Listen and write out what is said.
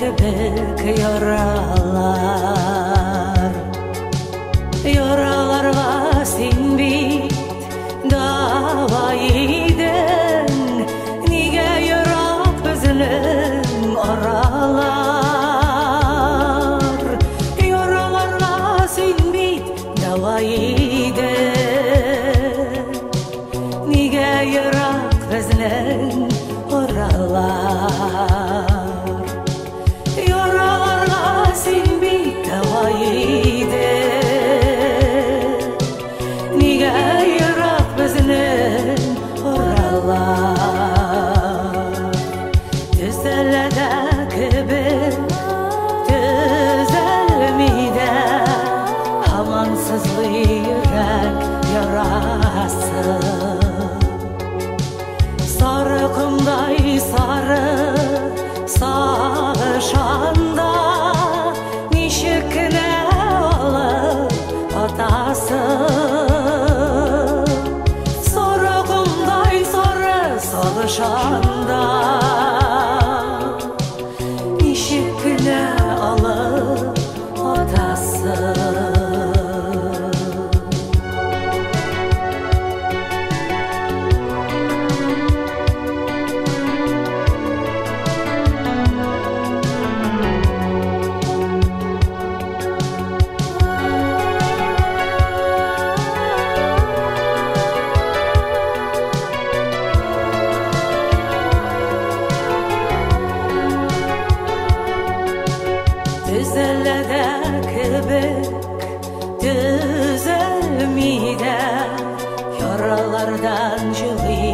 кебек яралар. Яраларга син бит дава идең, нигә ерак безнең аралар? Яраларга син бит дава идең, нигә ерак безнең аралар? Яраларга син бит дава идең, нигә ерак безнең аралар? Төзәлә дә кебек, төзәлми дә, һаман сызлый йөрәк ярасы. Сары комдай сары сагышанда, ничек кенә алып атасың? Сары комдай сары сагышанда, ничек кенә алып атасың? Төзәлә дә кебек, төзәлми дә, яралардан җылый